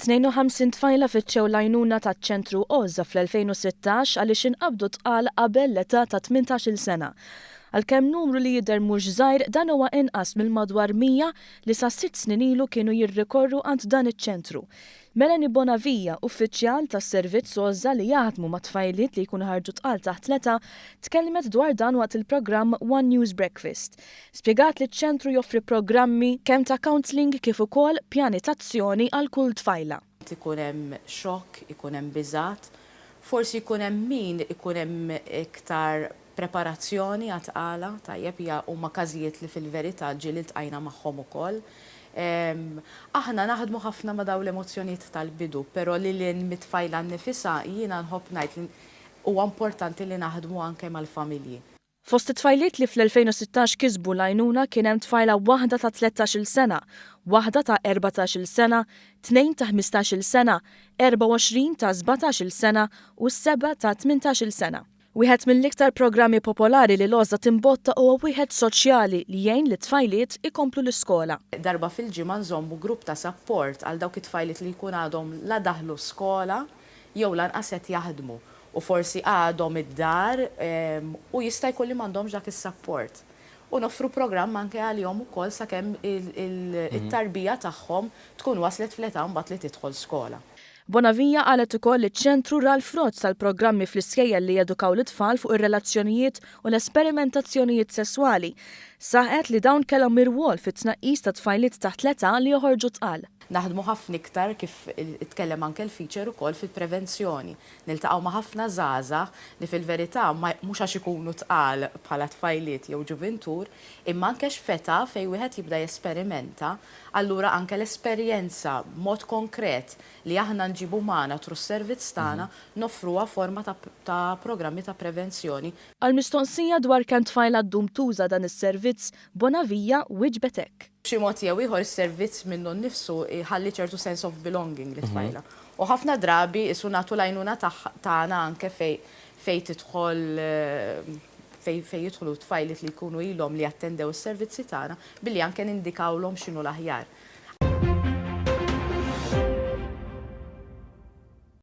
52 tfajla fittxew l-għajnuna taċ-Ċentru Għożża fl-2016 għaliex inqabdu tqal qabel l-età ta' 18-il sena. Għalkemm numru li jidher mhux żgħir, dan huwa inqas mill-madwar 100 li sa sitt snin ilu kienu jirrikorru għand dan iċ-ċentru. Melanie Bonavia, uffiċjal tas-Servizz Għożża li jaħdmu ma' tfajliet li jkunu ħarġu tqal taħt l-età, tkellmet dwar dan waqt il-programm One News Breakfast. Spjegat li ċ-ċentru joffri programmi kemm ta' counselling kif ukoll pjani t'azzjoni għal kull tfajla. Ikun hemm xokk, ikun hemm biżgħat, forsi jkun hemm min ikun hemm iktar preparazzjoni għat-tqala, tajjeb, hija huma każijiet li fil-verità ġieli ltqajna magħhom ukoll. Aħna naħdmu ħafna ma' dawn l-emozzjonijiet tal-bidu, però lil hinn mit-tfajla nnifisha jiena nħobb ngħid li huwa importanti li naħdmu anke mal-familji. Fost it-tfajliet li fl-2016 kisbu l-għajnuna kien hemm tfajla waħda ta' 13-il sena, waħda ta' 14-il sena, tnejn ta' 15-il sena, 24 ta' 17-il sena u sebgħa ta' 18-il sena. Wieħed mill-iktar programmi popolari li l-għożża timbotta huwa wieħed soċjali li jgħin lit-tfajliet ikomplu l-iskola. Darba fil-ġimgħa nżommu grupp ta' sapport għal dawk it-tfajliet li jkun għadhom la daħlu skola jew lanqas qed jaħdmu u forsi għadhom id-dar u jista' jkun li m'għandhomx dak is-sapport. U noffru programm anke għalihom ukoll sakemm it-tarbija tagħhom tkun waslet fl-età mbagħad li tidħol skola. Bonavia qalet ukoll li ċ-ċentru ra l-frott tal-programmi fl-iskejjel li jedukaw lit-tfal fuq ir-relazzjonijiet u l-esperimentazzjonijiet sesswali. Saħqet li dawn kellhom irwol fit-tnaqqis ta' tfajliet taħt l-età li joħorġu tqal. Naħdmu ħafna iktar, kif tkellem anke l-feature ukoll, fil-prevenzjoni. Niltaqgħu ma' ħafna żgħażagħ li fil-verità ma mhux għax ikunu tqal bħala tfajliet jew ġuvintur, imma anke x'f'età fejn wieħed jibda jesperimenta, allura anke l-esperjenza b'mod konkret li aħna nġibu magħna through s-servizz tagħna noffruha forma ta' ta' programmi ta' prevenzjoni. Għal mistoqsija dwar kemm tfajla ddum tuża dan is-servizz, Bonavia wieġbet hekk. B'xi mod jew ieħor is-servizz minnu nnifsu jħalli ċertu sense of belonging lit-tfajla. U ħafna drabi qisu nagħtu l-għajnuna tagħna anke fejn fejn tidħol fejn fejn jidħlu tfajliet li jkunu ilhom li attendew is-servizzi tagħna billi anke nindikawlhom x'inhu l-aħjar.